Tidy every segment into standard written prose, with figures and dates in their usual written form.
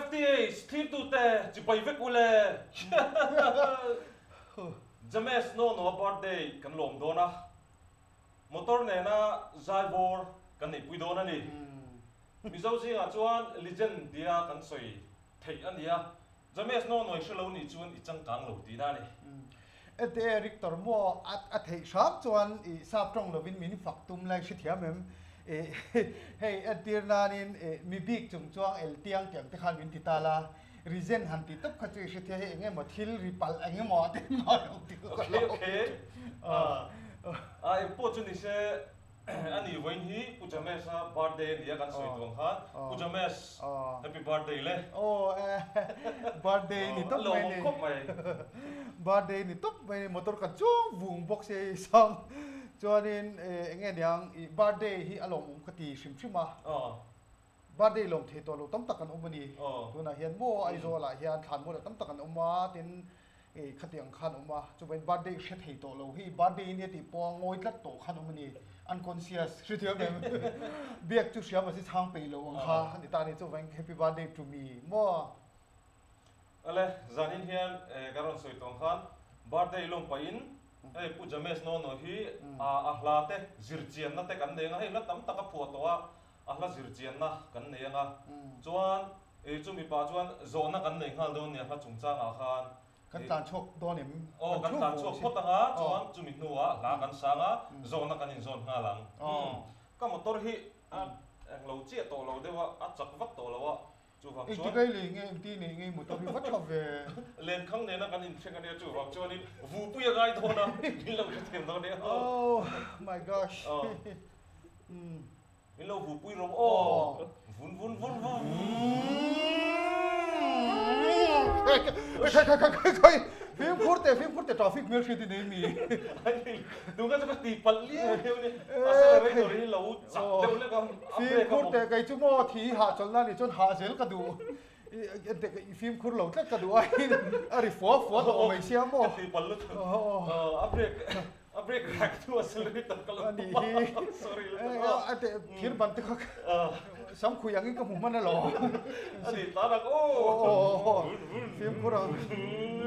FTH thlirtute chibai vek u le. James Nonoa birthday kan lawm dawn a, motor nena zaivawr kan neihpui dawn a ni. Mizo zingah chuan legend tia kan sawi theih a ni a, James Nonoa i hre lo nih chuan i changkang lo tihna a ni. Ente Rictor maw a theih hram chuan i sap tawng lovin min fak tum lai hrethiam em? Hei entir nanin mi bik chung chuang el tiang tiang te khan min ti ta la, reason han ti tawp kha chu i hretia hei eng emaw thil ri palh eng emaw a ten ngai lo tih kha ka lo. Okay okay. A engpawh chu nise A ni vawiin hi Pu James-a birthday a ni a kan sawi tuang khan Pu James happy birthday le. Aw birthday ni tawp mai ni. A lawmawm khawp mai. Birthday ni tawp mai ni motor kan chuang vung bawk sia i sang chuanin eng nge niang i birthday hi a lawmawm ka ti hrim hrim a. Birthday lawm thei tawh lo tam tak an awm a ni. Tunah hian maw Aizawl ah hian thlanmual ah tam tak an awm a tin i khatiang khan awm a, chuvangin birthday hre thei tawh lo hi birthday nia tih pawh a ngawi tlat tawh khan awm a ni, unconscious hrethiam em? Biak chu hria mahse chhang peih lo ang kha a ni ta a ni, chuvangin happy birthday to me maw? Ale, zanin hian ka rawn sawi tawh ang khan birthday lawm pahin hei Pu James Nono hi a hla te zirchianna te kan nei ang a, hei hla tam tak a phuah tawh a, a hla zirchianna kan nei ang a, chuan I chu mipa chuan zawhna kan nei nghal dawn nia hla chungchangah khan. Kan tlan chhuak dawn em? Aw, kan tlan chhuak phawt ang a, chuan chumi hnuah hla kan sang a, zawhna kan inzawn nghal ang. Ka motor hi a englo chiah tawh lo deuh a, a chak vak tawh lo a, chuvang chuan. Engti kai lei nge, engti nei nge motor hi va tha ve. Lenkhang nena kan inthleng ania, chuvang chuanin vupui a ngai dawn a, min lo hrethiam dawn nia. Oh my gosh. Min lo vupui rawh aw. Vun vun vun vun. Khai khai khai khai khai. Fimkhur teh fimkhur teh traffic hmel hriat i nei mi. Tunga chu ka ti palh liau liau ni. Accelerator hi lo chak deuh lek a. Fimkhur teh kei chu maw thi hi hahchawlh na nih chuan hah zel ka duh. I fimkhur lo tlat ka duh a a ri fua fua tawh mai sia maw. Ka ti palh lutuk. A brake A break rak thu a accelerator ka lo A nih hi. Sorry lutuk a. A teh thir ban te kha sam khui angin ka hmu hman alawm. A nih tlan ang aw. Fimkhur ang.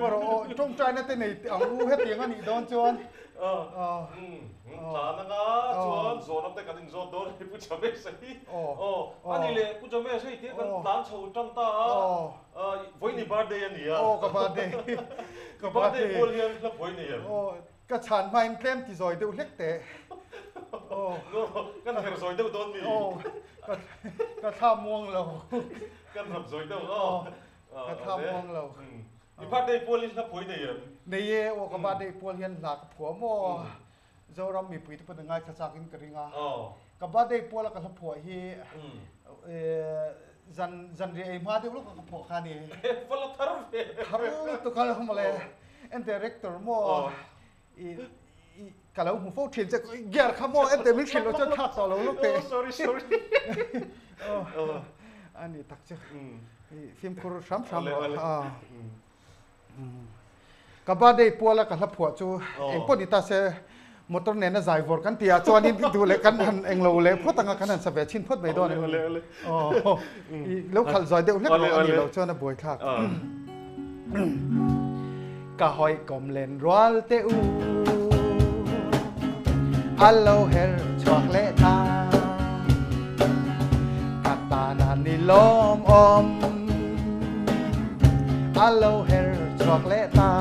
Marawh aw tawngtaina te nei ang u hetiang a nih dawn chuan. Tlan anga chuan zawhna te kan inzawt dawn a ni Pu James a hi. Aw a nih leh Pu James hei tia kan tlan chho tan ta a vawiin i birthday a ni a. Aw ka birthday. Ka birthday pual hian hla phuai nei em? Ka chhan hmain tlem ti zawi deuh hlek teh. Aw. Kan her zawi deuh dawn mi? Aw. Ka ka thla muang lo. Kan rap zawi deuh aw. Ka thla muang lo. I birthday pual hi hla phuai nei em? Nei e, aw ka birthday pual hian hla ka phuah maw? Zoram mipui te pawn a ngaithla chak in ka ring a. Ka birthday pual a ka hla phuah hi zan zan riah ei hma deuh lawk a ka phuah kha a ni. Va la thar ve. Thar lutuk a lo mawle. En director maw i i ka lo hmu fo thin che gear kha maw en teh min hrilh lo chuan thlak tawh lo lawk teh. Sorry sorry. A ni tak chu. I fimkhur hram hram rawh. Ka birthday puala ka hla phuah chu engpawh ni ta se motor nena zai vawr kan tih ah chuanin duh leh kan han englo leh phawt anga kan han sa ve chhin phawt mai dawn em ni? Aw i lo khalh zuai deuh hlek rawh a nih loh chuan a buai thlak. Ka hawi kawm len rual teh u a lo her chhuak leh ta ka tan a ni lawm awm a lo her chhuak leh ta.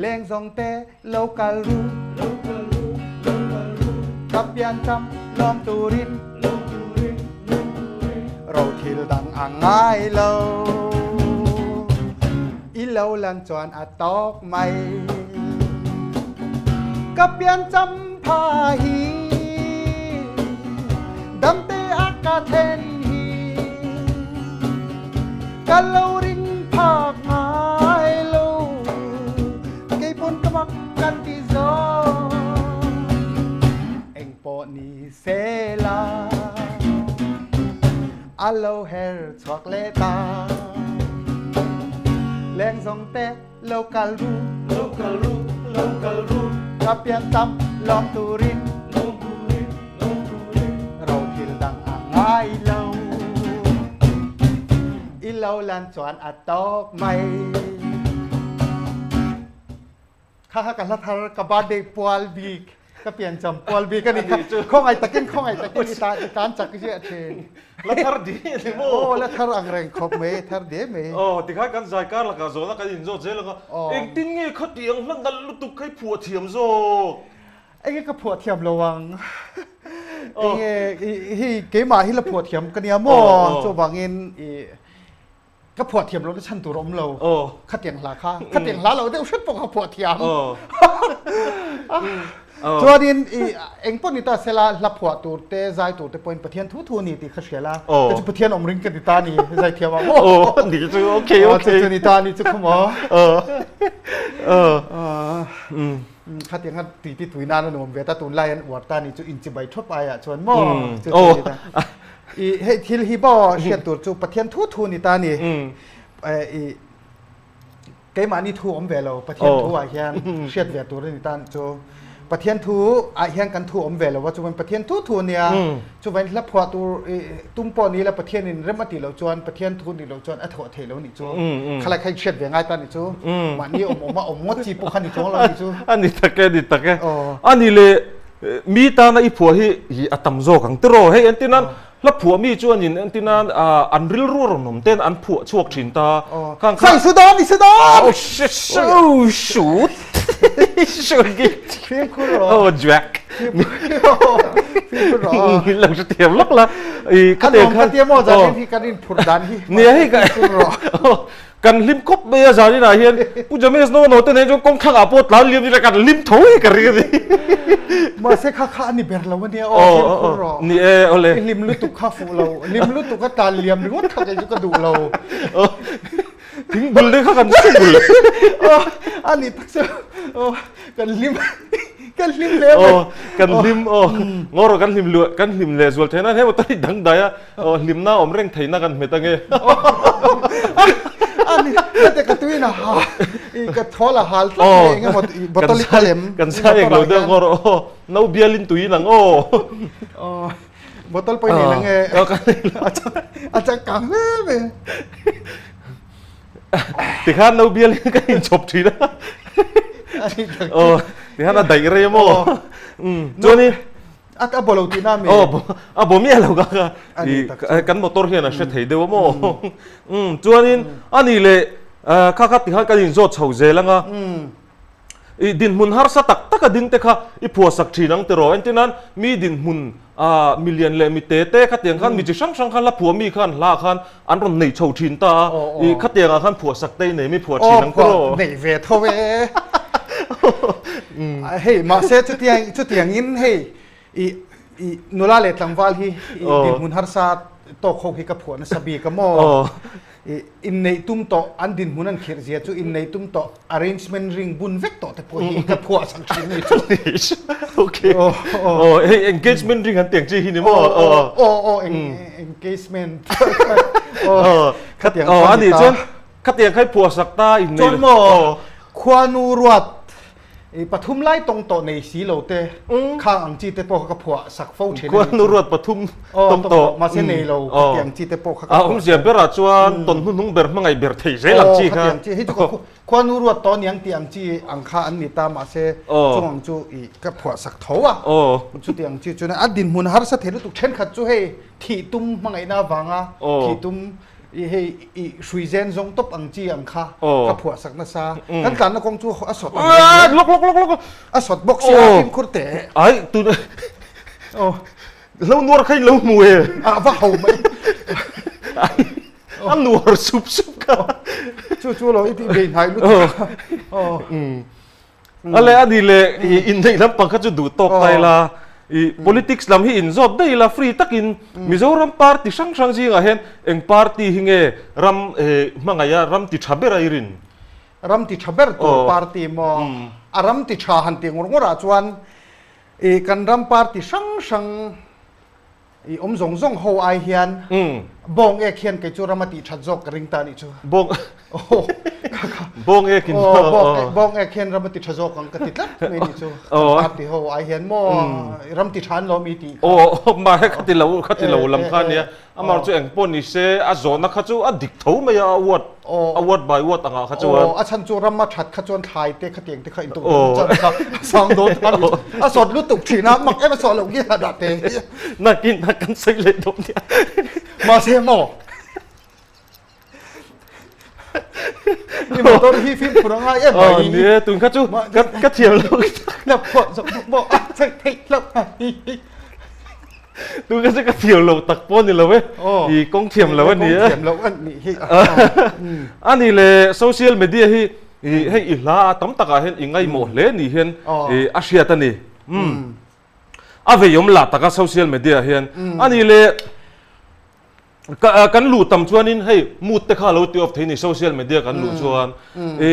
Leng zawng te lo kal ru lo kal ru lo kal ru ka pian cham lawm turin lawm turin lawm turin ro thil dang a ngai lo i lo lan chuan a tawk mai ka pian cham pha hi dam te a ka then hi Ka lo ring phak ngai lo, kei pawn ka mak kan ti zawk. Engpawh ni se la, a lo her chhuak leh ta. Leng zawng te lo kal ru, lo kal ru, lo kal ru. Ka pian tam lawm turin, lawm turin, lawm turin. Ro thil dang a ngai lo. lo lan chuan a tawk mai. Kha kha ka hla thar ka birthday pual bik ka piancham pual bik a ni kha khawngaih takin khawngaih takin i tan i tan chak ziah thin. La thar di a ni maw? Aw la thar ang reng khawp mai thar diai mai. Aw tikhan kan zai kar lakah zawhna kan inzawt zel ang a, engtin nge khati ang hla nalh lutuk kha i phuah thiam zawk? Enge ka phuah thiam lo ang? Enge hei keimah hi la phuah thiam ka nia maw? Chuvangin i ka phuah thiam lo na chhan tur awm lo. Khatiang hla kha khatiang hla lo deuh hret pawh ka phuah thiam. Chuanin i eng pawh ni ta sela hla phuah tur te zai tur te pawhin Pathian thu thu a ni tih kha hria la. Ka chu Pathian awm ring ka ti ta ni zai thiam ah maw. Ni chu okay okay. Chu ni ta ni chu kha maw. Khatiang kha tui ti tui nan a nuam ve ta tunlai an uar ta ni chu inchibai thawp aiah chuan maw chu chu ni ta. I hei thil hi maw hriat tur chu Pathian thu thu ni ta ni. I keimahni thu awm ve lo Pathian thu ah hian hriat ve tur a ni ta ni chu. Pathian thu ah hian kan thu awm ve lo a chuan Pathian thu thu ania chuvain hla phuah tur tum pawh ni la Pathian in rem a tih loh chuan Pathian thu nih loh chuan a thawh theih lo nih chu khalai kha hriat ve ngai ta nih chu mahni awm awm a awm ngawt chi pawh kha ni chuang lo nih chu a ni tak e ni tak e a ni le mi tana i phuah hi hi a tam zawk ang tiraw hei entir nan hla phuah mi chuan in entir nan an rilru a rawn awm ten an phuah chhuak thin ta khang kha su dawn i su dawn oh shoot shoot fimkhur rawh oh jack fimkhur rawh min lo hre thiam lawk la i ka te kha tia maw zanin hi kan in phurh dan hi nia hei ka kan hlim khawp mai a zanin ah hian Pu James no no te nen chuan kawng thlangah pawh tlan liam ila kan hlim tho hi ka ring a ni. Mahse kha kha a ni ber lo ania aw fimkhur rawh. Ni e awle. I hlim lutuk kha fuh lo hlim lutuk a tlan liam ringawt kha kei chu ka duh lo. Thing bul te kha kan su bul. Aw a ni tak chu aw kan hlim kan hlim hle mai. Aw kan hlim aw ngaw rawh kan hlim luah kan hlim leh zual theih nan hemaw tawih dang dai a aw hlimna awm reng theihna kan hmet ange. A ni hete ka tuin a ha i ka thawl a hal tlat mai eng emaw i bottle i kalem kan sai eng lo deuh ngaw rawh aw no bialin tuin ang aw. Aw Bottle pawh i nei lang e. A changkang hle mai. Tikhan no bial hi ka inchawp thin a. Aw, tikhan a daih rei maw? Chuanin A bo lo tihna mi? Aw, a bo miah lo ka kha. Kan motor hian a hre thei deuh a maw? Chuanin a nih leh kha kha tikhan kan inzawt chho zel ang a. I dinhmun harsa tak taka ding te kha i phuahsak thin ang tiraw? Entir nan mi dinhmun ah milian leh mi te te khatiang khan mi chi hrang hrang khan hla phuah mi khan hla khan an rawn nei chho thin ta a, i khatiang ah khan phuahsak te i nei mi phuah thin ang tiraw? Aw phuah nei ve tho e. Hei mahse chutiang chutiang in hei i i nula leh tlangval hi i dinhmun harsa tawk ho hi ka phuah nasa bik a maw? I inneih tum tawh, an dinhmun an khirh zia chu inneih tum tawh, arrangement ring bun vek tawh te pawh hi ka phuah sak thin a ni chu. Okay. Oh, hei engagement ring an tiang chi hi ni maw? Oh, oh, oh, engagement. Oh, khatiang oh, ani chuan khatiang khai phuah sak ta innei. Chuan maw, khuanu ruat I pathum lai tawng tawh nei si lo te khang ang chi te pawh kha ka phuah sak fo thin a ni chu. Khuanu ruat pathum tawng tawh mahse nei lo khatiang chi te pawh kha ka phuah sak. A awmzia berah chuan tawn hnuhnung ber hmangaih ber thei zel ang chi kha. Khatiang chi hei chu ka khuanu ruat tawh aniang tih ang chi ang kha an ni ta mahse chung ang chu i ka phuah sak tho a. Chutiang chi chuan a dinhmun harsa thei lutuk thenkhat chu hei thih tum hmangaihna avanga thih tum I hei i hrui zen zawng tawp ang chi ang kha ka phuah sak nasa. Kan tlanna kawng chu a sawt ang reng. Lawk lawk lawk lawk. A sawt bawk sia fimkhur teh. Ai tun lo nuar kha in lo hmu e. A va ho mai. A nuar sup sup kha. Chu chu lo i tih bei hnai lutuk. Aw. Ale a ni le inneih lampang kha chu duh tawk ta ila i politics lam hi inzawt daih ila free takin Mizoram party hrang hrang zingah hian eng party hi nge ram hmangaih a ram ti tha ber a i rin? Ram ti tha ber tur party maw? A ram ti tha han tih ngawr ngawr ah chuan i kan ram party hrang hrang I awm zawng zawng ho ai hian bawng ek hian kei chu ram a tih that zawk ka ring ta nih chu. Bawng Aw Bawng ek in aw bawng ek hian ram a ti tha zawk ang ka ti tlat mai ni chu party ho ai hian maw ram ti tha an lo mi tih kha aw mahse kha ti lo kha ti lo lam kha nia amah chu eng pawh ni se a zawhna kha chu a dik tho mai a a word a word by word angah kha chuan a chhan chu ram a that kha chuan thlai te kha tiang te kha intuk chan kha sang dawn kha a sawt lutuk thin a mak em a sawh loh nge a dah te nakin a kan sawi leh dawn nia mahse maw I motor hi fim phur angai em mai. Ni e, tun kha chu ka ka thiam lo. Lap pawh zawk bawk maw a chei theih loh a hi hi. Tun kha chu ka thiam lo tak pawh ni lo e. I kawng thiam lo a ni e. Kawng thiam lo a nih hi. A ni le social media hi hei i hla a tam takah hian i ngaihmawh hle ni hian a hriat a ni. A veiawm lah taka social media hian a ni le Kan luh tam chuanin hei mood te kha lo ti off thei ni social media kan luh chuan i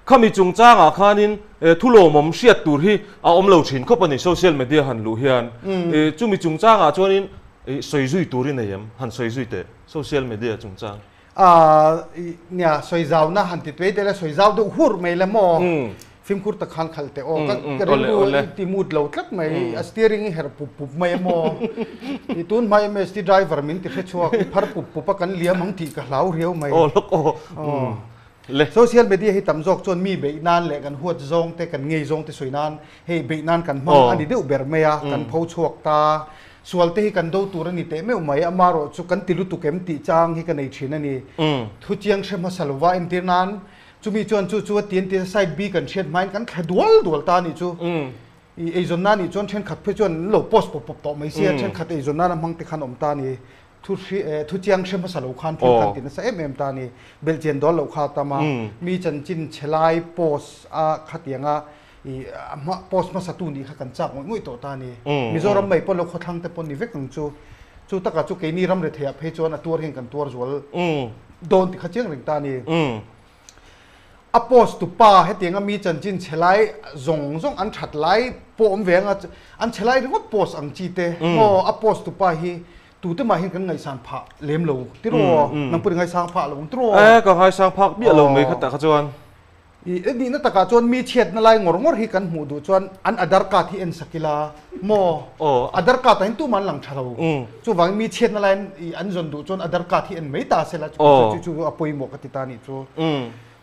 khami chungchangah khanin thu lawmawm hriat tur hi a awm lo thin khawp a ni social media han luh hian i chumi chungchangah chuanin i sawi zui tur i nei em han sawi zui teh social media chungchang. Nia sawi zauna han ti tuai deuh la sawi zau deuh hur mai la maw. Fimkhur tak khan khalh teh aw, ka rilru i ti mut lo tlat mai, a steering i herh pup pup mai emaw, i tun hma MST driver min ti hre chhuak, i phar pup pup a kan liam ang tih ka hlau riau mai. Aw lawk aw. Le. Social media hi tam zawk chuan mi beih nan leh kan huat zawng te, kan ngei zawng te sawi nan hei beih nan kan hmang a ni deuh ber mai a, kan pho chhuak ta. Sual te hi kan do tur a ni teh meuh mai, amarawh chu kan ti lutuk em tih chang hi ka nei thin a ni. Thu chiang hre hmasa lova entir nan Chumi chuan chu chu a ti an ti a, side B kan hriat hmain kan thla dual dual ta a nih chu. I eizawn nan nih chuan thenkhat phei chuan an lo post pawp pawp tawh mai sia, thenkhat eizawn nana hmang te khan awm ta a ni. Thu hri thu chiang hre hmasa lo khan thil khan ti nasa em em ta a ni. Belhchian dawl loh kha a tam a, mi chanchin chhe lai post a khatianga i post hmasa tu nih kha kan chak ngawih ngawih tawh ta a ni. Mizoram mai pawh lo khawthlang te pawh ni vek ang chu. Chu takah chu keini ram retheiah phei chuan a tuar hian kan tuar zual dawn ti kha chiang reng ta a ni. A post tu pa hetianga mi chanchin chhe lai zawng zawng an that lai pawh awm ve anga an chhe lai ringawt post ang chi te maw a post tu pa hi tute mah hian kan ngaihsan phah lem lo tiraw nang pawh i ngaisang phah lo ang tiraw. E ka ngaisang phak miah lo mai khatah kha chuan. I nihna takah chuan mi chhiatna lai ngawr ngawr hi kan hmuh duh chuan an Aadhar card hi en sak ila maw? Aadhar card ah hian tumah an lang tha lo. Chuvangin mi chhiatna lai an zawn duh chuan Aadhar card hi en mai ta se la chu chu a pawimawh ka ti ta nih chu.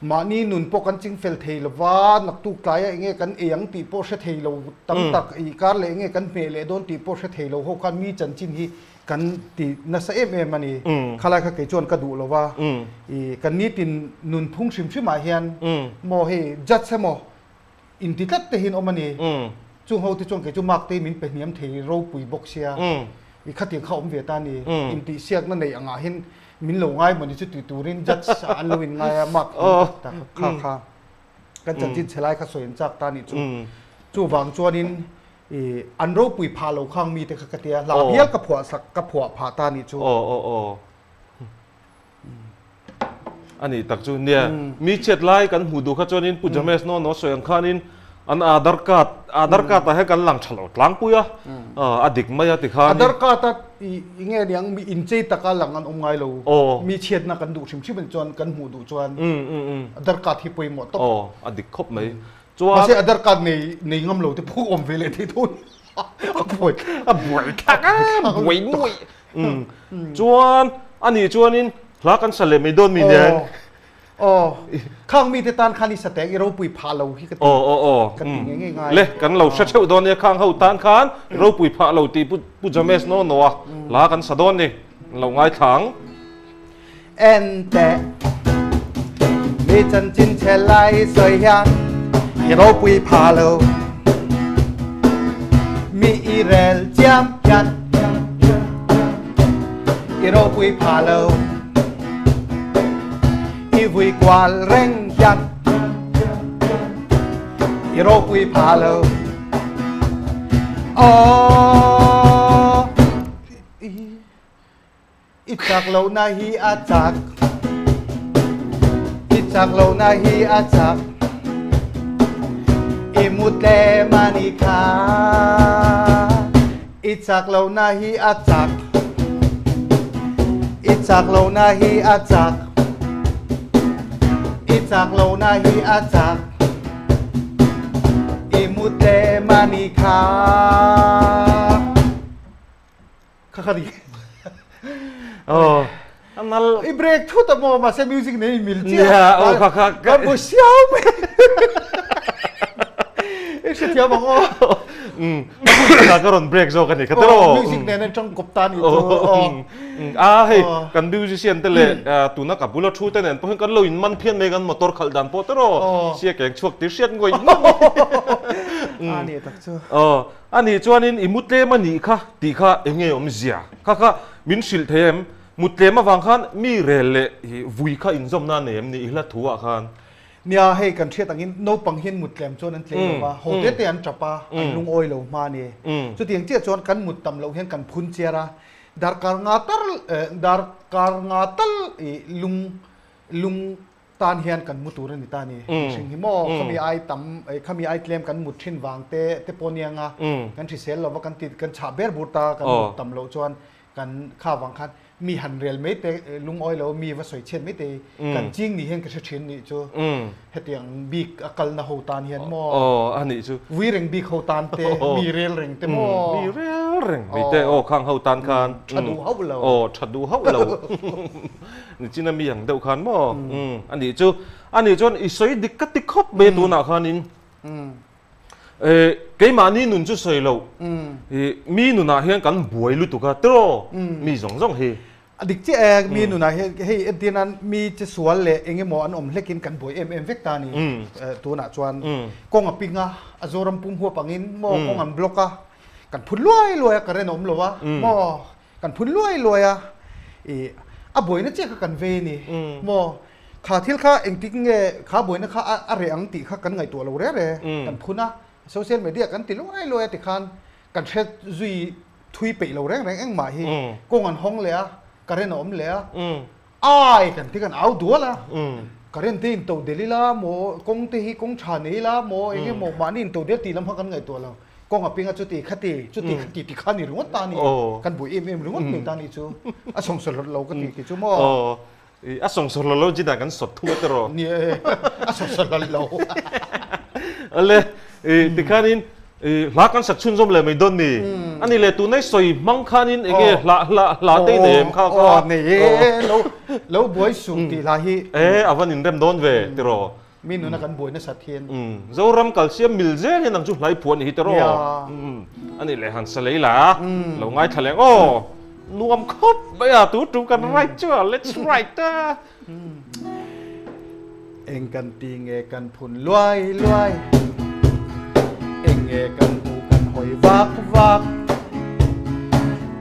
Mahni nun pawh kan ching fel thei lo va, naktuk tlaia enge kan ei ang tih pawh hre thei lo tam tak, i kar leh enge kan hmeh leh dawn tih pawh hre thei lo ho khan mi chanchin hi Kan ti nasa em em a ni. Khalai kha kei chuan ka duh lo va, i kan nitin nunphung hrim hrim ah hian maw hei judge emaw inti tlat te hian awm a ni. Chung ho te chuan kei chu mark te hi min pe hniam thei ropui bawk sia, i khatiang kha awm ve ta a ni. Intihsiakna neih angah hian min lo ngai maw ni chu ti turin judge ah an lo in ngai a, mark hniam tak tak kha kha kan chanchin chhe lai kha sawi an chak ta a nih chu. Chuvang chuanin I an ropui phah lo khang mite kha ka tia hla bial ka phuah sak ka phuah phah ta nih chu. Aw aw aw. Ani tak chu nia mi chet lai kan hmuh duh kha chuanin Pu James no no sawi ang khanin an Aadhar card Aadhar card ah hian kan lang tha lo tlangpui a a dik mai a ti khan. Aadhar card a i nge niang mi inchei taka lang an awm ngai lo mi chhiatna kan duh hrim hrim a nih chuan kan hmuh duh chuan Aadhar card hi pawimawh tawp. Aw a dik khawp mai. Chuan Mahse Aadhar card nei nei ngam lo te pawh awm ve leh thei tho a buai a buai thlak a buai nuai. Chuan ani chuanin hla kan sa leh mai dawn mi nen. Aw khang mite tan khan i sa teng i ropui phah lo hi ka ti. Aw aw aw ka ti ngei ngei ngai. Le kan lo hre theuh dawn nia khang ho tan khan ropui phah lo tih Pu James no no a hla kan sa dawn ni lo ngaithla ang. En teh mi chanchin chhe lai sawi hian i ropui pha lo mi i rel chiam hian i ropui pha lo i vui kual reng hian i ropui pha lo Aww I chak lohna hi a chak I chak lohna hi a chak I mu tlem a ni kha I chak lohna hi a chak I chak lohna hi a chak I chak lohna hi a chak i mu tlem a ni kha. Kha kha ni. Oh, a nal. I break thut a maw mahse music nei in mil chiah. Nia, oh kha kha. Ka bu siau mai. I hrethiam ang aw. Um, ka ka rawn break zawk a ni kha tiraw. Oh, music nen an tang kawp ta ni chu. Oh, a hei kan musician te leh tuna ka bula thu te nen pawh hian kan lo in man phian mai kan motor khalh dan pawh tiraw. Sia keng chhuak tir hriat ngawih ngawih. A ni tak chu. Oh, A nih chuanin i mu tlem a nih kha tih kha eng nge awmzia? Kha kha min hrilh thei em? Mu tlem avang khan mi rel leh vui kha inzawmna a nei em ni i hla thu ah khan? Nia, hei kan hriat angin naupang hian mut tlem chuan an tlei lo va, ho te te an tap a, an lungawi lo hma a ni. Chutiang chiah chuan kan mut tam loh hian kan phun chiar a, darkar nga tal darkar nga tal i lung lung tan hian kan mu tur a ni ta ni. Mihring hi maw khami ai tam khami ai tlem kan mut thin vang te te pawh nia nga kan hrisel lova kan ti kan chhah ber bur ta kan mut tam loh chuan kan kha vang khan mi han rel mai te lungawi lo mi va sawi chhiat mai te kan ching ni hian ka hre thin nih chu hetiang bik a kalna ho tan hian maw aw a nih chu vui reng bik ho tan te mi rel reng te maw mi rel reng mai te aw khang ho tan khan tha duh hauh lo aw tha duh hauh lo Nichina mi ang deuh khan maw? Umm a nih chu. A nih chuan i sawi dik ka ti khawp mai a tunah khanin eh keimahni nun chu sawi loh i mi nunah hian kan buai lutuk a tiraw mi zawng zawng hi. A dik chiah e, mi nunah hian hei entir nan mi che sual leh eng emaw an awm hlekin kan buai em em vek ta a ni tunah chuan kawng a ping a, a Zoram pum huap angin maw kawng an block a, kan phun luai luai a current a awm lo a maw Kan phun luai luai a, i a buaina chiah kha kan vei a ni maw? Kha thil kha engtik nge kha buaina kha a reh ang tih kha kan ngaihtuah lo re re. Kan phun a, social media kan ti luai luai a tikhan kan hre zui thui peih lo reng reng engmah hi kawng an hawng leh a, current a awm leh a, ai kan ti kan au dual a, current te in to del ila maw, kawng te hi kawng tha nei ila maw, eng emaw mahni in to del tih lam kha kan ngaihtuah lo. Kawng a ping a chuti khati chuti khati ti kha ni ringawt ta ni kan buai em em ringawt mai ta ni chu a sawngsawr hlawt lo ka ti ti chu maw. A sawngsawr hlawt lo chin ah kan sawt thung a tiraw. Ni e a sawngsawr hlawt lo. Ale tikhanin hla kan sak chhunzawm leh mai dawn ni. Ani leh tunai sawi hmang khanin enge hla hla hla te i nei em kha kha. Nei e lo lo buai suh tih hla hi. E a van inrem dawn ve tiraw. Mi nuna kan buai nasat hian. Zoram kalsiam mil zel hian ang chu hlai phuah a ni hi tiraw? A nih leh han sa lei la, lo ngaithla leh ang aw. Nuam khawp mai a, tu tum kan ride chu a, let's ride a. Eng kan ti nge kan phun luai luai, eng nge kan hmuh kan hawi vak vak,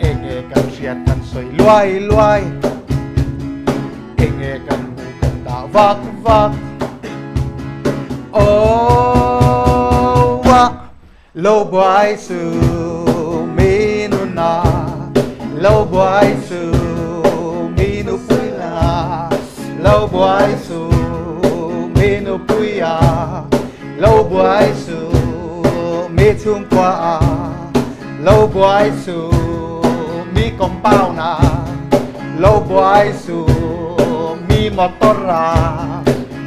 eng nge kan hriat kan sawi luai luai. Enge kan hmuh kan dah vak vak Aw ah lo buai su mi nu na Lo buai su mi nu pui na Lo buai su mi nu pui a Lo buai su mi chhungkua a Lo buai su mi compound a Lo buai su mi motor a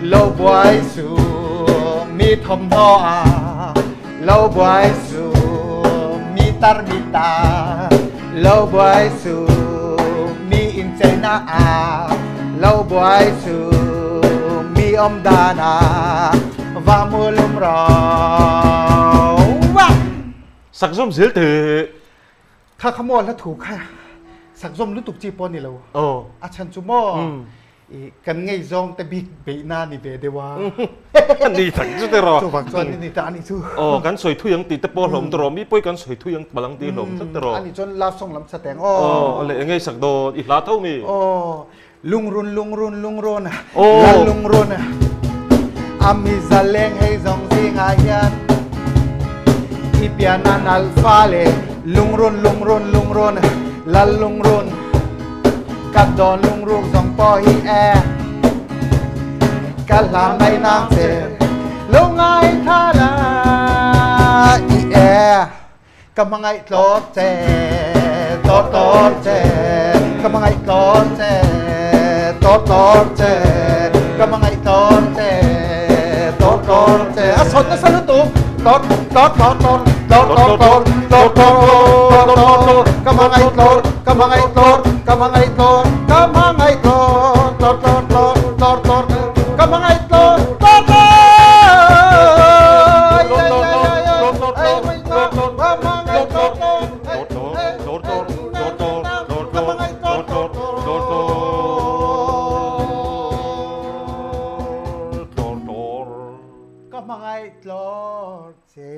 Lo buai su mi thawmhnaw a Lo buai su mi tar mi ta Lo buai su mi incheina a Lo buai su mi awm dan a Va mu lum rawh Sak zawm zel teh. Kha kha maw hla thu kha sak zawm lutuk chi pawh a ni lo. A chhan chu maw i kan ngei zawng te bik beihna ni ve deuh a. Ni tak chu tiraw. Chuvang chuan ni ta a nih chu. Aw kan sawi thui ang tih te pawh hlawm tiraw mi pawi kan sawi thui ang palang tih hlawm tlat tiraw. A nih chuan love song lam sa teng aw. Aw le engei sak dawn i hla tho mi. Aw Lungrun lungrun lungrun lal lungrun a mi zaleng hei zawng zingah hian i pian a nalh fa le lungrun lungrun lungrun lal lungrun ka dawn lungruk zawng pawh hi e ka hla mai nang che lo ngaithla la i e. Ka hmangaih tlawt che, tlawt tlawt che, Ka hmangaih tlawt che, tlawt tlawt che, Ka hmangaih tlawt che. tlawr tlawr tlawr tlawr tlawr tlawr tlawr tlawr tlawr tlawr tlawr tlawr ka hmangaih tlawr ka hmangaih tlawr ka hmangaih tlawr ka hmangaih tlawr tlawr tlawr tlawr tlawr tlawr ka hmangaih tlawr tlawr tlawr Ka hmangaih tlawr che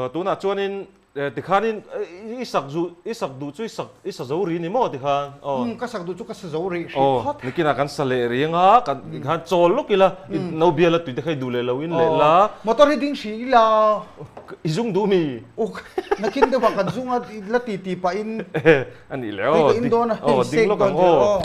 Tunah chuanin tikhanin i sak zu i sak duh chu i sak i sa zo ri ni maw tikhan aw. Ka sak duh chu ka sa zo rih hrih phawt. Nikinah kan sa leh ri anga kan tikhan chawl lawk ila i no bial a tui te kha i duh leh lo in leh la. Motor hi ding hrih ila. I zung duh mi? Uk nakin deuh ah kan zung a la ti ti pah in. A nih leh aw. Tui ka in dawn a aw ding lawk ang aw.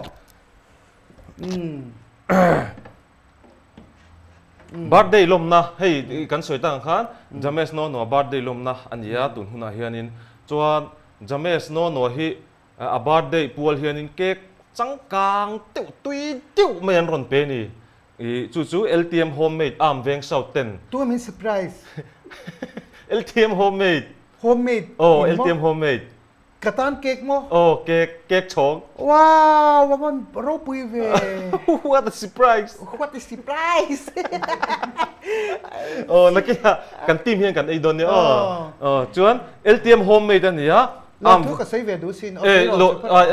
Birthday lawmna hei kan sawi tak ang khan James Nonoa birthday lawmna a ni a tun hunah hianin chuan James Nonoa hi a birthday pual hianin cake changkang deuh tui deuh mai an rawn pe a ni. Ih chu chu LTM homemade arm veng south ten. Tu min surprise. LTM homemade. Homemade. Aw LTM homemade. Ka tan cake maw? Aw cake, cake chhawng. Wow, a van ropui ve. What a surprise. What a surprise. Aw nakinah kan team hian kan ei dawn nia aw. Aw chuan LTM homemade a ni a. Lawmthu ka sawi ve duh sin. Eh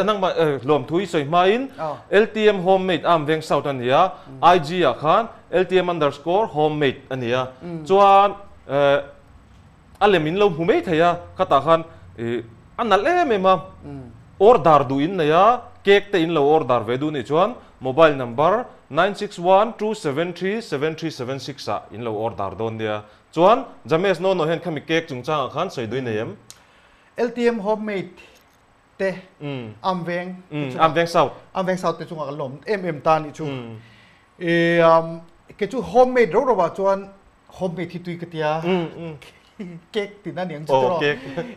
nangmah lawmthu i sawi hmain LTM homemade Arm Veng South a ni a. IG ah khan LTM underscore homemade a ni a. Chuan A lem in lo hmu mai thei a, khatah khan ih a nalh em em a, order duh in nei a, cake te in lo order ve duh nih chuan mobile number 9612737376 ah in lo order dawn nia. Chuan James Nono hian khami cake chungchangah khan sawi duh i nei em? LTM homemade te Amveng te chungah Amveng South Amveng South te chungah kan lawm em em ta nih chu. Ih kei chu homemade ro ro ah chuan Homemade hi tui ka tia. Cake tina niang chu tawh.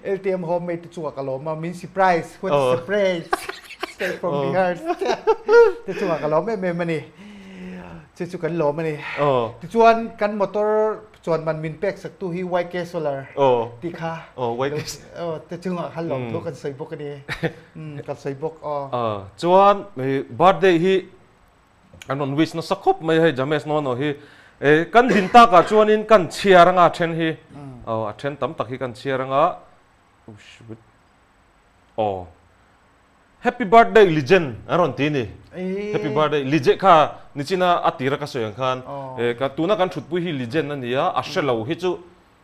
LTM homemade te chungah ka lawm a, min surprise, what a surprise. Straight from the heart. Te chungah ka lawm em em a ni. Chu chu kan lawm a ni. Tichuan kan motor chuan man min pek sak tu hi YK Solar tih kha. Te chungah khan lawm thu kan sawi bawk a ni. Kan sawi bawk. Chuan birthday hi An rawn wish nasa khawp mai hei James Nono hi eh kan din takah chuanin kan chhiar anga a then hi aw a then tam tak hi kan chhiar anga aw Happy birthday legend an rawn ti ni Happy birthday legend kha nichina a tira ka sawi ang khan eh ka tuna kan thutpui hi legend a nia a hrelo hi chu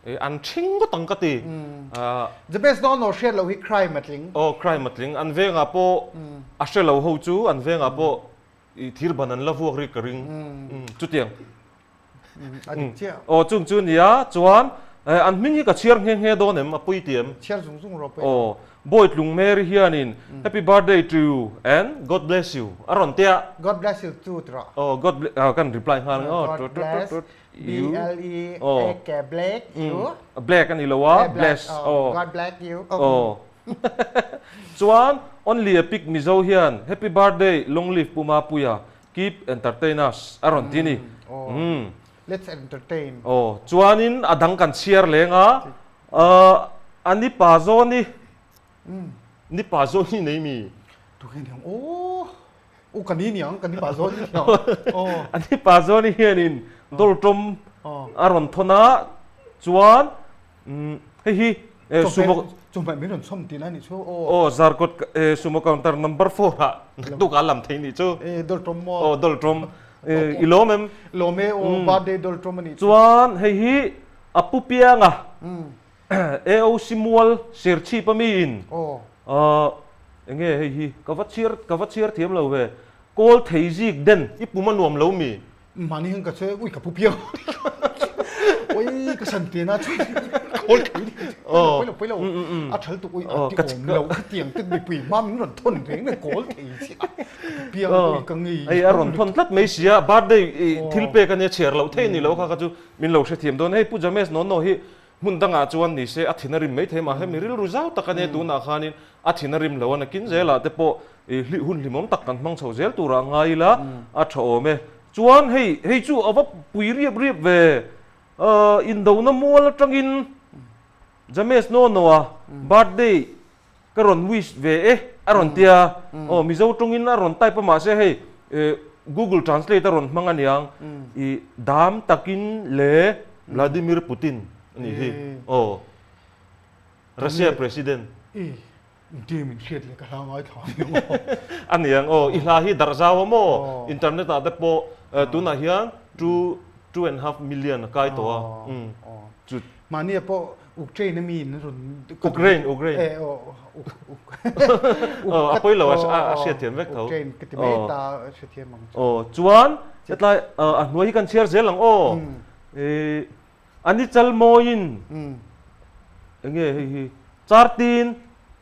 eh an thing ngawt ang ka ti James Nono hriat loh hi crime a tling aw crime a tling an vengah pawh a hrelo ho chu an vengah pawh I thir ban an la vuak rik ka ring. Chutiang. A dik chiah. Aw chung chu nia chuan an hming hi ka chhiar nghe nghe dawn em a pui ti em? Chhiar zung zung rawh pawh. Aw Bawitlung Mary hianin Happy birthday to you and God bless you a rawn tia. God bless you too ti rawh. Aw God bless kan reply nghal ang aw. God bless B L E A K black you. Black a ni lo a bless aw. God bless you. Aw. Chuan Only a Pic Mizo hian Happy Birthday Long Live Pu Mapuia Keep entertain us a rawn ti ni. Umm. Let's entertain. Aw, chuanin a dang kan chhiar leng a, a ni pa zawn i, ni pa zawn i nei mi? Tu nge niang aw, u ka ni niang, ka ni pa zawn i niang aw. A ni pa zawn i hianin dawltawm a rawn thawn a, chuan Hei hi sumo Chumhmeh min rawn chhawm tihna nih chu aw. Aw Zarkawt sumo counter number 4 ah naktuk ah lam thei nih chu. E dawltawm maw? Aw dawltawm. I lawm em? Lawm e aw birthday dawltawm a nih chu. Chuan hei hi a pu pianga AOC mual Serchhip a mi in enge hei hi ka va chhiar ka va chhiar thiam lo ve kawl thei zik den i pum a nuam lo mi? Mahni hian ka che ui ka pu piang ui ka san te na chu khawl thei ni pui lo pui lo a thal tuk ui a ti awm lo ka tiang te mipui hma min rawn thawn reng reng kawl thei chi a piang ui ka ngei ei a rawn thawn tlat mai sia birthday thil pek ania chhiar loh thei ni lo kha kha chu min lo hrethiam dawn hei pu James Nono hi hmun dangah chuan ni se a thin a rim mai thei mah hemi rilru zau tak ania tunah khanin a thin a rim lo a nakin zelah te pawh i hun hlimawm tak kan hmang chho zel turah ngai ila a tha awm e. Chuan hei hei chu a va pui riap riap ve. Indona mual atangin James Nonoa birthday ka rawn wish ve e a rawn tia. Aw Mizo tawngin a rawn type a mahse hei Google translate a rawn hmang aniang i dam takin le Vladimir Putin a nih hi. Aw Russia president. Inti min hriat leh ka hla ngaithla a ni maw? A ni ang aw, i hla hi darh zau a maw? Internet ah te pawh tunah hian two, two and half million a kai tawh a. Chu. Mahni ah pawh Ukraine a mi in rawn. Ukraine, Ukraine. Eh aw, uk, uk. Aw, a pawi lo a, a hriatthiam vek tho. Ukraine ka ti mai ta a hrethiam ang chu. Aw, chuan hetlai a hnuai hi kan chhiar zel ang aw. A ni chal mawiin enge hei hi chartin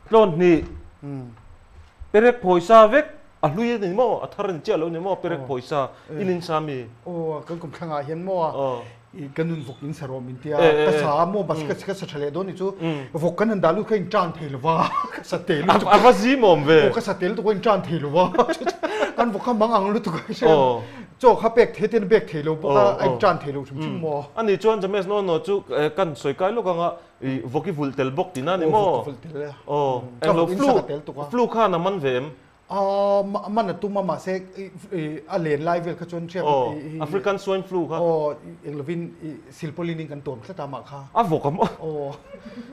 tlawn hnih perek phawisa vek a hlui a ni maw a thar a ni chiah lo a ni maw perek phawisa in in sa mi. Aw kan kum thlangah hian maw i ka nun vawk in sa rawh min tia ka sa a maw bas ka sa tha leh dawn ni chu vawk kan han dah lut kha in tan thei lova ka sa tel lutuk a va zim awm ve aw ka sa tel lutuk a in tan thei lova kan vawk kha mang ang lutuk a Chaw kha pek thei ten pek thei lo bawk a, a intan thei lo hrim hrim maw? Ani chuan James no no chu kan sawi kai lawk anga i vawk i vulh tel bawk tihna a ni maw? Aw vawk ka vulh tel e. Aw englo flu flu khan a man ve em? Aw man a tum a mahse a len lai vel kha chuan hriat Aw African swine flu kha. Aw englovin i silpauline in kan tuam tlat a mah kha. A vawk a maw? Aw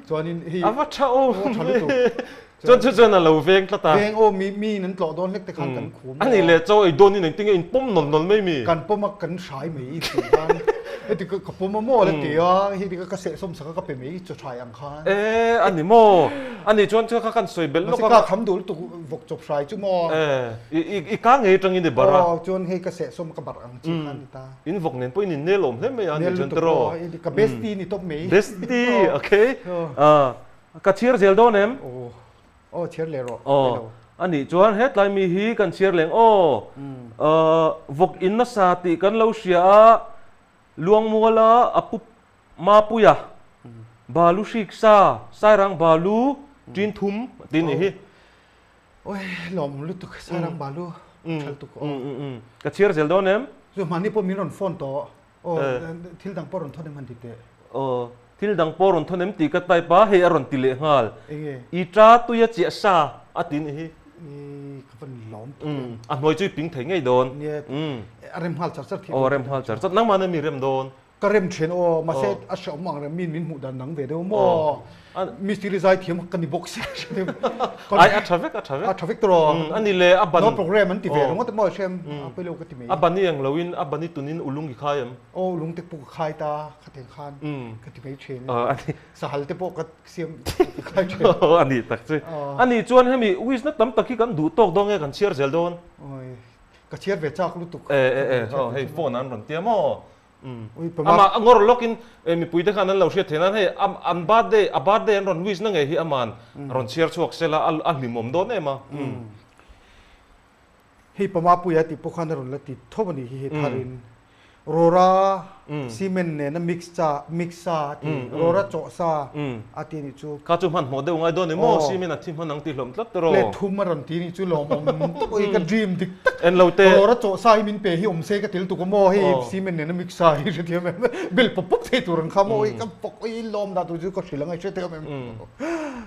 chuanin hi A va tha awm ve. Tha lutuk. Chuan chu chuan a lo veng tlat a. Veng aw mi mi in an tlawh dawn hlek te khan kan khum aw. Ani leh chaw ei dawn in engtin nge in pawm nawn nawn mai mi? Kan pawm a kan hrai mai i tih khan heti ka ka pawm a maw la ti a heti ka ka sehsawm sak a ka pe mai chaw hrai ang khan. E ani maw? Ani chuan chu kha kan sawi belh lawk a. Mahse ka kham duh lutuk vawk chawp hrai chu maw. E i i i ka ngei atangin i barh a. Aw chuan hei ka sehsawm ka barh ang chi khan ni ta. In vawk nen pawh in in nel awm hle mai a ni chuan tiraw. Nel lutuk aw ka bestie ni tawp mai. Bestie okay. Ka chhiar zel dawn em? Aw, aw chhiar leh rawh. Aw, a nih chuan hetlai mi hi kan chhiar leng aw. Vawk in nasa tih kan lo hria a, Luangmuala a pu Mapuia, Balu hrik sa, Sairang Balu ṭin thum a ti nih hi. Oi, lawm lutuk Sairang Balu ṭhal tuk aw. Ka chhiar zel dawn em? Chu hmanni pawh min rawn phone tawh. Aw, thil dang pawh rawn thawn em han ti teh. Aw, thil dang pawh rawn thawn em tih ka type a, hei a rawn ti leh nghal. Enge? I ta tuia chiah sa a ti nih hi. I ka van lawm tak em. A hnuai chu i ping thei ngei dawn. Nia, a rem nghal char char thei dawn. Aw, a rem nghal char char. Nangmah nen mi rem dawn. Ka rem then aw, mahse a hrehawm ang reng min min hmuh dan dang ve deuh maw? Mistiri zai thiam ka ni bawk si. Ai a tha vek a tha vek. A tha vek tawh. A ni le a ban. No program an ti ve ringawt emaw hrem a pawi lo ka ti mai. A ban i ang lo in a ban i tunin ulung i khai em? Aw ulung te pawh ka khai ta khateng khan ka ti mai thin. Sahal te pawh ka siam ka khai thin. A ni tak chu. A nih chuan hemi wish na tam tak hi kan duh tawk dawn nge kan chhiar zel dawn? Ka chhiar ve chak lutuk. E e e hei phone an rawn tia maw? Amah a ngawr lawkin mipuite khan an lo hriat theih nan hei an birthday a birthday an rawn wish na ngei hi aman rawn chhiar chhuak sela a hlimawm dawn em a. Hei Pamapuia tih pawh khan a rawn la ti tho a nih hi hei tharin Rora cement nena mix cha mix sa a ti Rora chawh sa a ti nih chu. Kha chu hmanhmawh deuh ngai dawn ni maw cement a thi hman ang tih hlawm tlat tawh rawh. Plate thum a rawn ti nih chu lawmawm tak ui ka dream dik tak. En lo te. Rora chawh sa hi min pe hi awm se ka tel tuk a maw hei cement nena mix sa hi hrethiam em bel pawp pawp thei tur ang kha maw ui ka fawk ui lawm dah tur chu ka hrilh ang ai hrethiam em.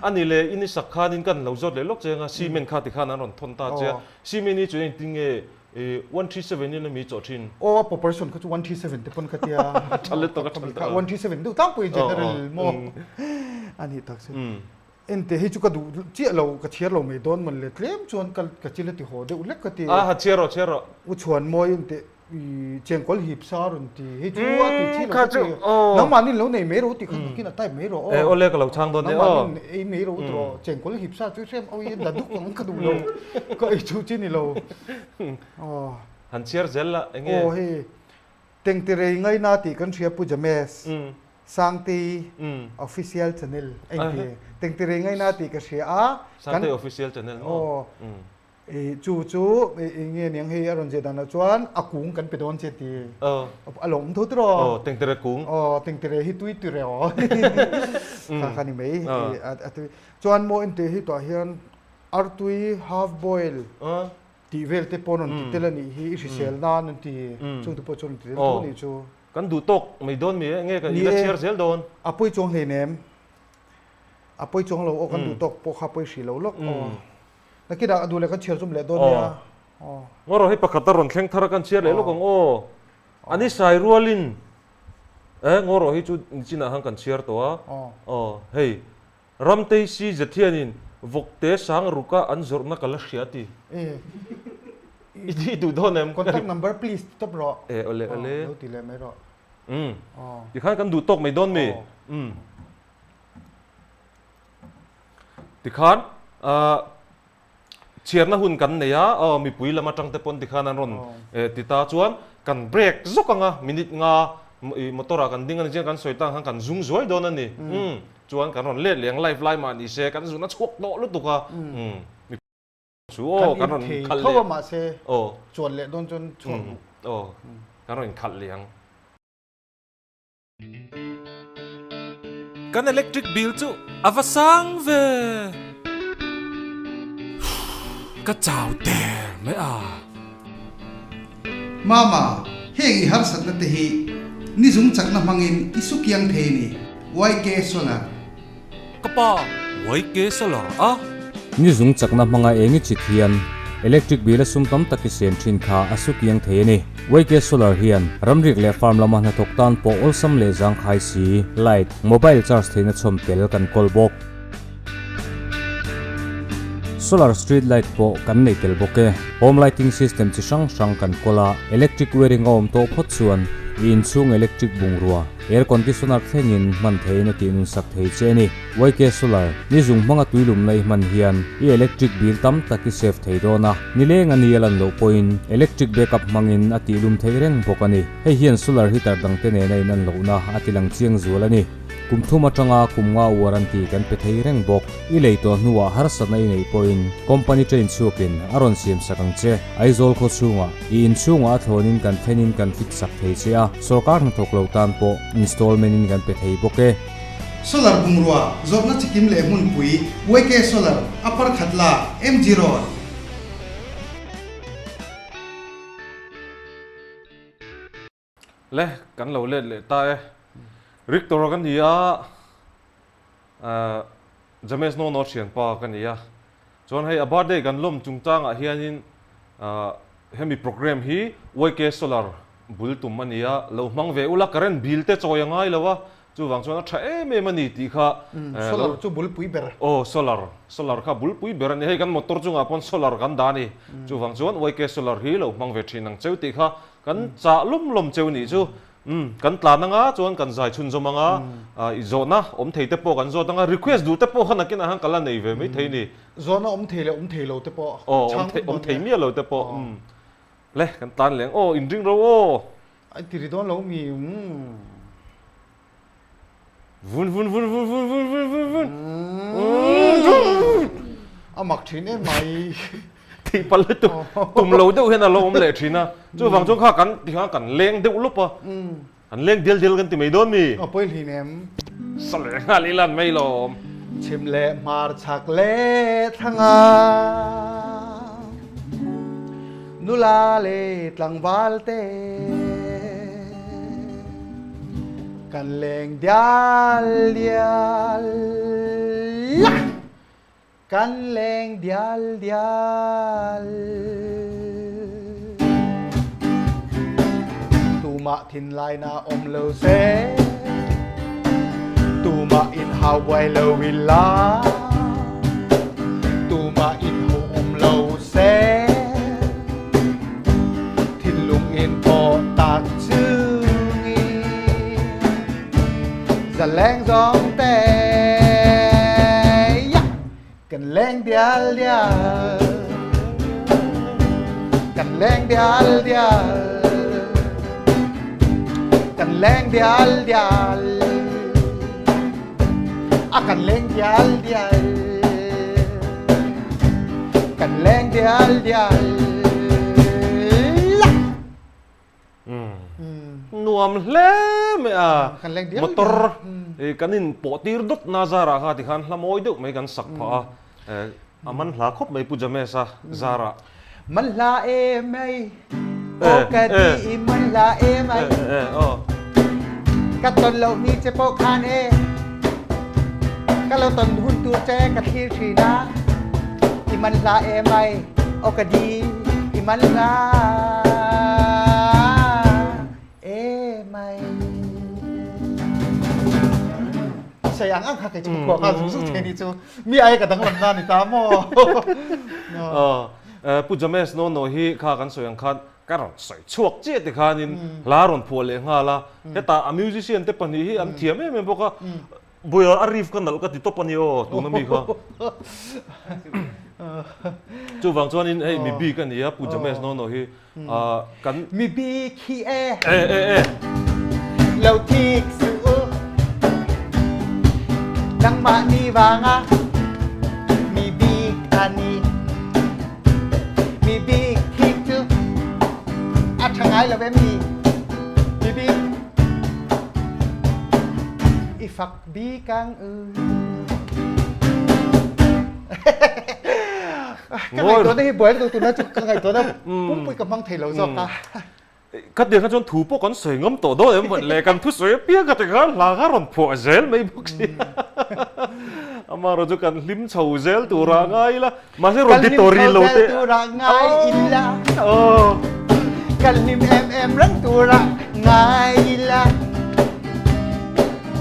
Ani le in i sak khanin kan lo zawt leh lawk che anga cement kha tikhan an rawn thawn ta che a cement hi chu engtin nge 137 in a mi chawh thin. Aw a proportion kha chu 137 te pawn ka tia. Tha lutuk a tha lutuk. 137 deuh tlangpui general maw a nih tak chu. Ente hi chu ka duh chiah lo ka chhiar lo mai dawn mawn le tlem chuan ka ka chil a ti haw deuh hlek ka ti. A ha chhiar rawh chhiar rawh. U chhuan mawi ente i chengkawl hip sa rawn ti hei chu a ti chi lo ka ti. Nangmah nin lo nei mai rawh ti kha nakin a type mai rawh aw. E awle ka lo chhang dawn nia aw. Nangmah nin ei mai rawh ti rawh chengkawl hip sa chu hrem awi da duk ang ka duh lo ka ei chu chi ni lo. Aw. Han chhiar zel la enge. Aw hei Tengtirei ngaina tih kan hria Pu James Sangtei official channel a inti. Tengtirei ngaina tih ka hria a. Sangtei official channel maw? Aw. Chu chu enge niang hei a rawn zeh danah chuan a kung kan pe dawn che ti. A lawm tho tiraw? Aw, Tengtere kung. Aw, Tengtere hi tui tireh aw. Kha kha ni mai. A tui. Chuan maw enteh hi tuah hian artui half boil. Tih vel te pawh an rawn ti tel a nih hi, i hrisel nan an ti, chungte pawh chu an rawn ti tel tho a nih chu. Kan duh tawk mai dawn mi e, nge kan ila chhiar zel dawn? A pawi chuang hleinem, a pawi chuang lo aw, kan duh tawk pawh kha a pawi hrih lo lawk aw. Nakinah a duh leh kan chhiar zum leh dawn nia aw. Ngaw hei pakhat a rawn thleng thar a kan chhiar leh lawk ang aw. Ani sai rualin e ngaw hi chu nichinah khan kan chhiar tawh a aw hei Ramtei si Zethianin vawkte sang ruka an zawrhna ka la hria ti. I ti duh dawn em? Contact number please ti tawp rawh. E awle awle. Lo ti leh mai rawh. Umm. Tikhan kan duh tawk mai dawn mi? Umm. Tikhan chhiarna hun kan nei a, aw mipui lam atang te pawn tikhan an rawn ti ta chuan kan break zawk ang a, minute nga motor ah kan ding a ni chian kan sawi tang khan kan zung zuai dawn a ni. Umm. Chuan kan rawn let leh ang live lai mah ni se kan zun a chhuak tawh lutuk a. Umm. Chu aw kan rawn khalh leh. Kan in thei tho a mahse chuan leh dawn chuan chhuak duh. Aw kan rawn inkhalh leh ang. Kan electric bill chu a va sang ve. Ka chau der mai a. Mama, heng i harsatna te hi ni zung chakna hmangin i su kiang thei ni, YK Solar. Ka pa, YK Solar a. Ni zung chakna hmanga eng i chit hian electric bill a sum tam tak i sen thin kha a su kiang thei a ni. YK Solar hian ramriak leh farm lama hnathawk tan pawh awlsam leh zangkhai si, light, mobile charge theihna chhawm tel kan kawl bawk. Solar street light pawh kan nei tel bawk e. Home lighting system chi hrang hrang kan kawl a, electric wiring a awm tawh phawt chuan i inchhung electric bungrua, Air conditioner thlengin hman theiin a tih nunsak thei che a ni. YK Solar, ni zung hmanga tuilumna i hman hian i electric bill tam tak i save thei dawn a, nileng a ni a lan loh pawhin electric backup hmangin a tihlum thei reng bawk a ni. Hei hian solar heater dangte nena inan lohna a tilang chiang zual a ni. Kum thum atanga kum nga warranty kan pe thei reng bawk. I lei tawh hnuah harsatna i neih pawhin company train chhuakin a rawn siam sak ang che. Aizawl khaw chhungah i inchhungah a thlawnin kan thlenin kan fit sak thei che a, sorkar hnathawk lo tan pawh installment in kan pe thei bawk e. Solar bungrua zawrhna chikim leh hmunpui YK Solar, Upper Khatla, MG Road. Le, kan lo let leh ta e. Rictor ka ni a, James Nono thianpa ka ni a. Chuan hei a birthday kan lawm chungchangah hianin hemi program hi YK Solar bul tum a ni a, lo hmang ve ula current bill te chawi a ngai lo a, chuvang chuan a tha em em a ni tih kha. Solar chu bulpui ber. Aw solar, solar kha bulpui ber a ni. Hei kan motor chungah pawn solar kan dah a ni. Chuvang chuan YK Solar hi lo hmang ve thin ang cheu tih kha Kan chah lawm lawm cheu nih chu. Umm, kan tlan anga chuan kan zai chhunzawm anga, i zawhna awm thei te pawh kan zawt anga, request duh te pawh kha nakinah khan ka la nei ve mai thei ni. Zawhna awm thei leh awm thei lo te pawh chang vek dawn nia. Awm thei miah lo te pawh. Umm, le kan tlan leng aw, inring ro aw. Ai ti ri dawn lo mi, umm. Vun vun vun vun vun vun vun vun vun. A mak thin em mai. Thih palh lutuk tum lo deuh hian a lo awm leh thin a. Chuvang chuan kha kan ti khan kan leng deuh lawp a. Kan leng dial dial kan ti mai dawn mi. A pawi hlin em. Sa leh nghal i lan mai lawm. Chhim leh hmar chhak leh thlanga nula leh tlangval te. Kan leng dial dial Kan leng dial dial Tumah thinlaina awm lo se Tumah in hau buai lo ila Tumah in ho awm lo se Thinlung in pawh tak chungin Zaleng zawng te Kan leng dial dial Kan leng dial dial Kan leng dial dial A kan leng dial dial Kan leng dial dial Nuam hle mai a, motor kan in pawh tir dawt na zarah kha tikhan hla mawi deuh mai kan sak phah a, a man hla khawp mai Pu James-a zarah. Man hla em mai aw ka di i man hla em ai ka ton loh ni che pawh khan e ka lo ton hun tur che ka thlir thin a i man hla em ai aw ka di i man hla em ai Sei ang ang kha kei chu ka kha zung zung thei ni chu mi ai ka danglam na ni ta maw. Pu James Nono hi kha kan sawi ang khan ka rawn sawi chhuak chiah ti khanin hla rawn phuah leh nghal a, hetah a musician te pahnih hi an thiam em em bawk a, Buia a riff ka nalh ka ti tawp a ni aw tuna mi kha. Chuvang chuanin hei mi bik a ni a Pu James Nono hi kan. Mi bik hi e. E e e. Lo thik suh u. Nangmah ni vanga mi bik a ni. Mi bik thik chu a tha ngai lo em ni? Mi bik i fak bik ang u. Ka ngaihtuahna hi buai lutuk tuna chu ka ngaihtuahna pumpui ka hmang thei lo zawk a. Ka tiang kha chuan thu pawh kan sawi ngam tawh dawn em mawni le, kan thusawi apiang kha tikhan hla kha rawn phuah zel mai bawk si a. Amaherawh chu kan hlim chho zel tura ngai ila, mahse rawn ti tawh rih lo teh. Kan hlim chho zel tura ngai ila, kan hlim em em reng tura ngai ila,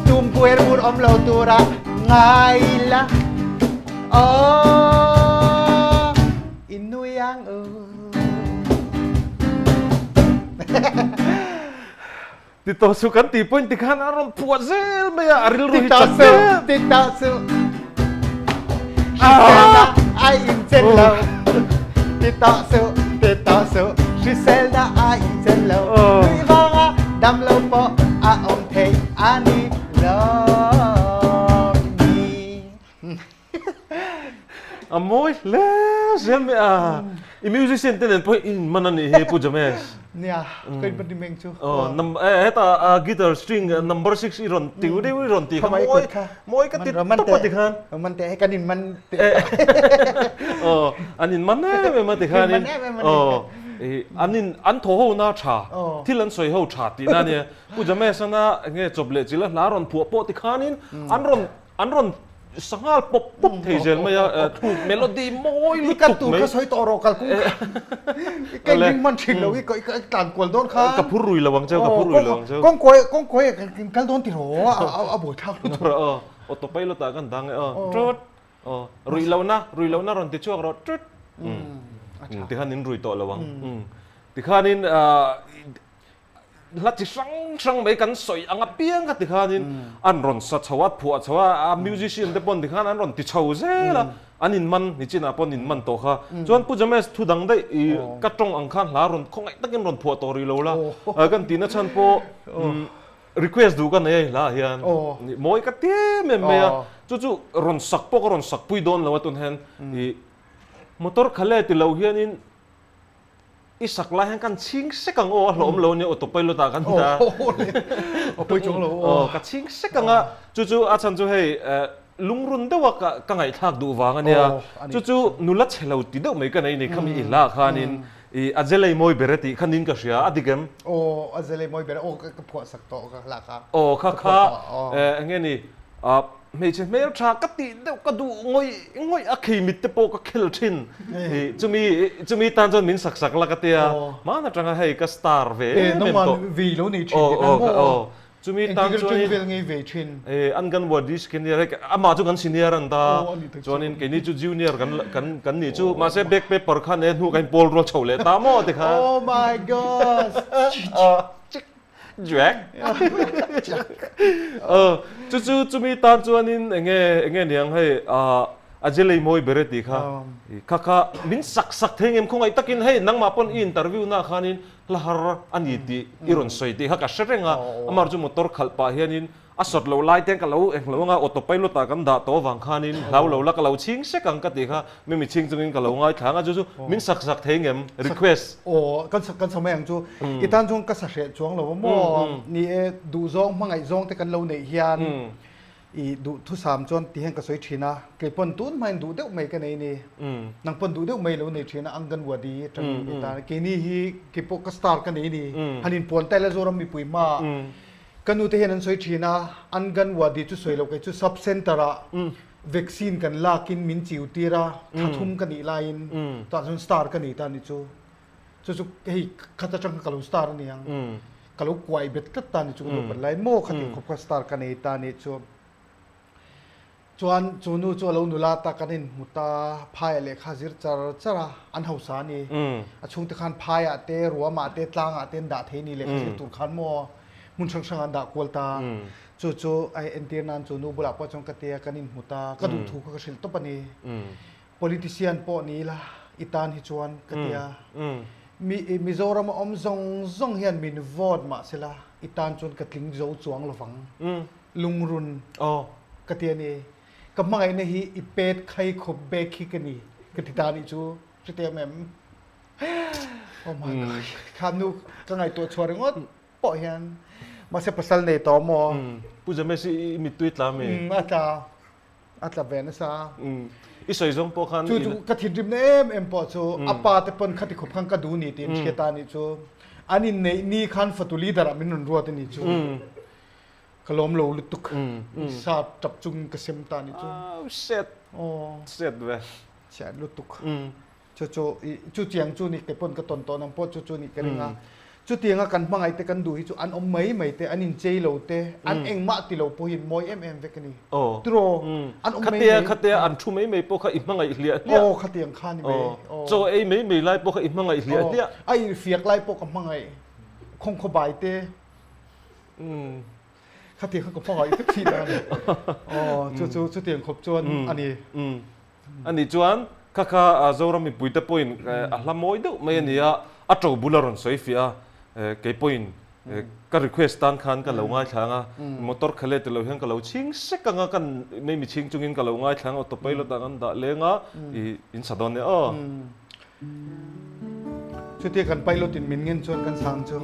tum buer bur awm lo tura ngai ila, aw i nui ang u. Ti tawh suh kan tih pawhin tikhan a rawn phuah zel mai a, a rilru hi chat zel. Ti tawh suh, hriselna a inchen lo. Ti tawh suh, ti tawh suh, hriselna a inchen lo. Nuih vanga dam lo pawh a awm thei a ni lo ni. A mawi hle zel mai a, i musician te nen pawh i inman a nih hi Pu James. Nia, ka inman ni meng chu. Aw, heta guitar string number 6 i rawn tiu deuh i rawn tih kha mawi, mawi ka ti tawp a ti khan. Man te, kan inman te. Aw, an inman em em a ti khanin. Aw, an in, an thaw ho na tha, thil an sawi ho tha tihna a nia. Pu James ana enge chawp leh chilh a hla rawn phuah pawh ti khanin an rawn An rawn sanghal pawp pawp thei zel mai a, thluk melody mawi lutuk mai. I kal tur kha sawi tawh rawh kal kung kha. I ka inring hman thin lo, i tlan kual dawn kha. Ka phur rui lo ang cheu, ka phur rui lo ang cheu. Kawng kuai, kawng kuai kan kal dawn ti rawh, a buai thlak lutuk. Aw, autopilot ah kan dang e, aw, tut, aw, ruih lohna, ruih lohna rawn ti chhuak rawh, tut. Tikhan in rui tawh lo ang. Tikhanin Hla chi hrang hrang mai kan sawi ang apiang kha tikhanin an rawn sa chho a, phuah chho a, a musician te pawn tikhan an rawn ti chho zel a, an inman ni chinah pawh an inman tawh kha. Chuan Pu James thu dang daih i ka tawng ang khan hla rawn khawngaih takin rawn phuah tawh rih lo la, kan tihna chhan pawh request duh ka nei a i hlaah hian mawi ka ti em em mai a, chu chu rawn sak pawh ka rawn sak pui dawn lo a tun hian i motor kha le ti lo hianin I sak lai hian kan chhing sek ang aw, a hlawhawm lo ania autopilot ah kan ta. Aw pawi chuang lo aw. Aw ka chhing sek ang a, chu chu a chhan chu hei lungrun deuh a ka ngaihthlak duh vang ania, chu chu nula chhe lo ti deuh mai ka nei ni khami i hla khanin i a jelei mawi ber e tih kha nin ka hria, a dik em? Aw a jelei mawi ber e, aw ka phuah sak tawh ka hla kha. Aw kha kha enge ni Hmeichhe hmeltha ka tih deuh ka duh ngawih ngawih a khei mit te pawh ka khel thin. Chumi chumi tan chuan min sak sak la ka tia hman atanga hei ka star ve em em tawh. Vei lo nei thin tih nan maw? Chumi tan chuan vel ngei vei thin. Anganwadi senior hei amah chu kan senior an ta chuanin keini chu junior kan kan kan nih chu mahse back paper khan e hnu kan pawl rual chho leh ta maw tikhan. Oh my gosh. Jack. Chu chu chumi tan chuanin enge enge niang hei a jelei mawi ber e tih kha kha kha min sak sak thei ngem khawngaih takin hei nangmah pawn i interview na khanin hla har a ni tih i rawn sawi tih kha ka hre reng a amah chu motor khalh pah hianin A sawt lo lai te ka lo eng lo anga autopilot ah kan dah tawh avang khanin hlau lo la ka lo chhing sek ang ka tih kha mi mi chhing chungin ka lo ngaithla ang a chu chu min sak sak thei ngem request. Aw kan sak kan sa mai ang chu i tan chuan ka sa hreh chuang lo a maw ni e duhzawng hmangaih zawng te kan lo neih hian. I duhthusam chuan ti hian ka sawi thin a, kei pawn tun hmain duh deuh mai ka nei ni. Nang pawn duh deuh mai lo nei thin a, Anganwadi atangin i tan a. Keini hi kei pawh ka star ka nei ni. Han inpuan ta ila Zoram mipui hmaah ka nute hian an sawi thin a, Anganwadi chu sawi lo kei chu sub centre ah vaccine kan lakin min chiu tir a, thla thum ka nih laiin tah chuan star ka nei ta ni chu. Chu chu hei khat atang khan ka lo star a niang. Ka lo kuai bet tlat ta ni chu ka lo pan lai maw kha tih khawp kha star ka nei ta ni chu. Chuan chu nu chu a lo nula ta kan inhmu ta phaiah lehkha zir char char a, an hausa a ni. A chhungte khan phaiah te, ruamah te, tlangah te an dah thei a ni lehkha zir tur khan maw hmun hrang hrangah an dah kual ta. Chu chu a entir nan chu nu bulah pawh chuan ka tia kan inhmu ta, ka duhthu kha ka hrilh tawp a ni. Politician pawh ni ila i tan hi chuan ka ti a, mi Mizoram a awm zawng zawng hian min vote mah sela i tan chuan ka tling zo chuang lovang lungrun ka ti a ni. Ka hmangaihna hi i pet khai khawp bek hi ka ni ka ti ta nih chu hrethiam em? Oh my God kha nu ka ngaihtuah chhuah ringawt pawh hian mahse pasal nei tawh maw? Pu James i mittui tla mi? A tla. A tla ve nasa. I sawi zawng pawh khan Chu chu ka thinrimna em em pawh chu a pa te pawn khati khawp khan ka duh ni tiin hriat a nih chu. An inneih ni khan fatu leader ah min rawn ruat a nih chu. Ka lawm lo lutuk. Sa tap chung ka sem ta nih chu. Oh shit. Aw. Shit ve. Chhiat lutuk. Chu chu i chu chiang chu ni kei pawn ka tawn tawh nang pawh chu chu nih ka ring a. Chutianga kan hmangaih te kan duh hi chu an awm mai mai te, an inchei lo te, an engmah ti lo pawh hi mawi em em vek a ni. Tiraw? An awm mai mai. Khatia an thu mai mai pawh kha i hmangaih hliah hliah. Aw khatiang kha ni mai. Chaw ei mai mai lai pawh kha i hmangaih hliah hliah. A infiak lai pawh ka hmangaih. Khawngkhaw bai te. Khatiang kha ka hmangaih vek thin a ni. Aw chu chu chutiang khawp chuan a ni. A nih chuan kha kha Zoram mipuite pawhin a hla mawi deuh mai a ni a, a to bul a rawn sawi fiah a, kei pawhin ka request tan khan ka lo ngaithla ang a, motor kha let lo hian ka lo chhing sek ang a, kan mei mi chhing chungin ka lo ngaithla ang a, autopilot ah kan dah leng a, i in sa dawn nia aw. Chutia kan pilot in min ngen chuan kan sang chu.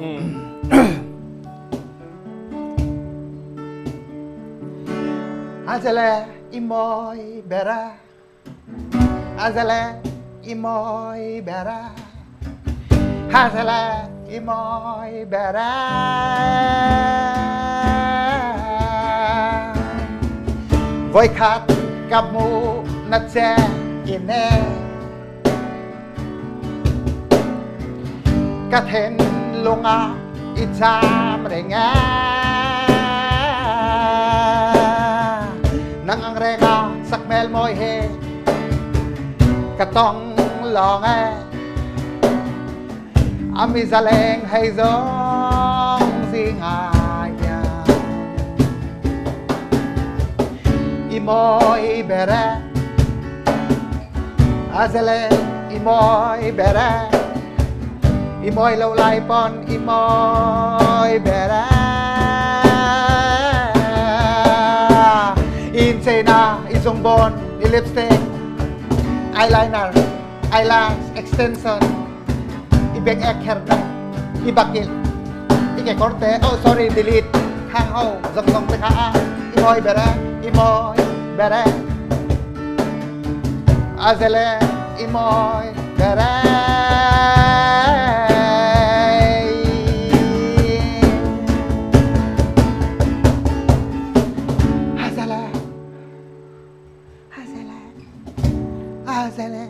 Azale i mawi ber a, Azale i mawi ber a, Azale i mawi ber a. Vawikhat ka hmuh na che in e. Ka thinlung ah i cham reng e. Nang ang reng ah sakhmel mawi he ka tong lawng e. A mi zaleng hei zong zing ah hian i mawi ber e. A zele i mawi ber e. I mawi lo lai pawn i mawi ber e. In cheina i zungbun i lipstick eyeliner eyelash extension i beng ek kher te i bakilh i kekawr te oh sorry delete khang ho zawng zawng te kha a i mawi ber e i mawi ber e a zele i mawi ber e. Azele Azele Azele